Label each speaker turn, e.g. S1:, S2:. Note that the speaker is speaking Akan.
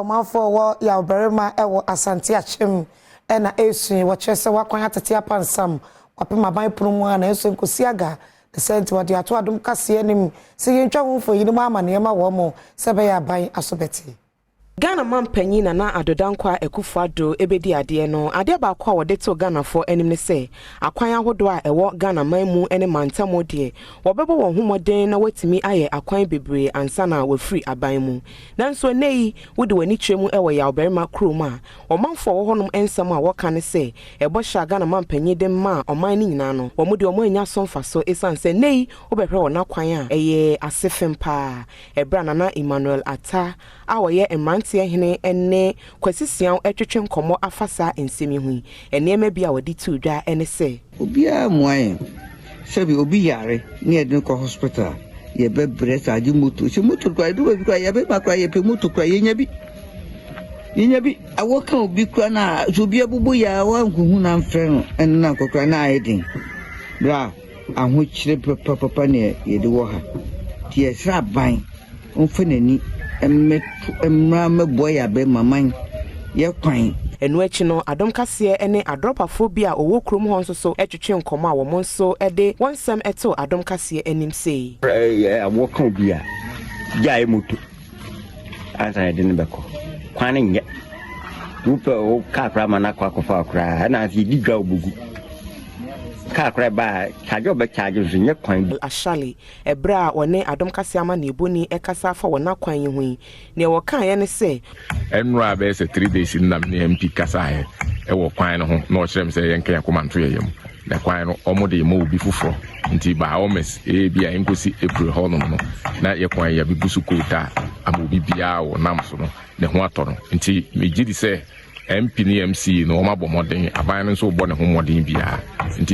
S1: Ɔmanfoɔ wɔ Yawbarima wɔ Asante Akyem na ɛresu yi. Wɔkyerɛ sɛ wɔakwan atete apansam wɔapem aban pono mu a, nanso nkosi aga ne sɛ nti wɔde ato Adom Kaseɛ anim sɛ yɛntwa ho mfonyin mu ama nneɛma wɔ mo sɛ ɛbɛyɛ aban aso bɛte.
S2: Ghana mampanyin Nana Addo Dankwa Akufo Addo ebedi adeɛ no, adeɛ baako a wɔde to Ghanafoɔ anim ne sɛ akwan ahodoɔ a ɛwɔ Ghana man mu ne mantam deɛ, wɔbɛbɔ wɔn ho mmɔden na wɔatumi ayɛ akwan bebree ansa na wɔafiri aban mu. Nanso ɛnɛ yi, wode w'ani kyerɛ mu wɔ Yawbarima kurom a, ɔmanfoɔ wɔ hɔnom nsɛm a wɔka ne sɛ ɛbɔ hyɛ a Ghana mampanyin de ma ɔman no nyinaa no, wɔn deɛ, wɔn anya so mfaso, ɛsiane sɛ ɛnɛ yi wobɛhwɛ wɔn akwan a, ɛyɛ ase fem paa. Ɛberɛ a Nana Emmanuel Ata a wɔyɛ mmeranteɛ hene ne Kwasi Siaw twetwe nkɔmmɔ afa saa nsɛm yi ho yi, nneɛma bi a wɔde too dwa ne sɛ,
S3: Obiara mmoa yɛn. Sɛbi, obi yare ne yɛde no kɔ hospital, yɛbɛbrɛ sɛ agye moto. Sɛ moto koraa yɛdu baabi koraa, yɛbɛma koraa, yɛpɛ moto koraa, yɛnya bi, yɛnya bi. Awɔ ka obi koraa na sɛ obi abubu yɛ a, wankohu na amfrɛ no ɛno na nkɔ koraa na ayɛ den. Berɛ a ahokyere papapapa ne yɛde wɔ ha nti, yɛsrɛ aban ɔmfa n'ani mmɛto mmra mmɛboa yɛ abɛma man yɛ kwan.
S2: Ɛno akyi no, Adom Kaseɛ ne adrɔbafoɔ bi a wɔwɔ kurom hɔ nso so twetwe nkɔmmɔ a wɔn nso de wɔn nsɛm to Adom Kaseɛ anim sei.
S4: Awɔ ka obi a gyae moto ansa na yɛde no bɛkɔ kwan no nyɛ. Wopɛ wo kaa koraa ma no akɔ akɔfa wo koraa, ɛna afei yɛdi dwa wɔ kaa koraa ba a, kyagye ɔbɛkyagye nso nyɛ kwan bi.
S2: Ashali, ɛberɛ a wɔne Adom Kaseɛ amanneɛbɔni ɛkasa afa wɔn akwan yi ho yi, nea wɔkaeɛ ne sɛ,
S5: Ɛnnora bɛyɛ sɛ 3 days nam ne MP kasaeɛ ɛwɔ kwan no ho na ɔkyerɛ me sɛ yɛnka yɛn akoma nto yɛyɛ mu na kwan no ɔmo de ma obi foforɔ, nti by all means ebi a nkosi April hɔnom no na yɛ kwan yɛ bɛgu so koota ama obi biara wɔ nam so no ne ho atɔ no. Nti megye di sɛ MP ne MC no wɔn abɔ mmɔden, aban no nso bɔ ne ho mmɔden biara nti.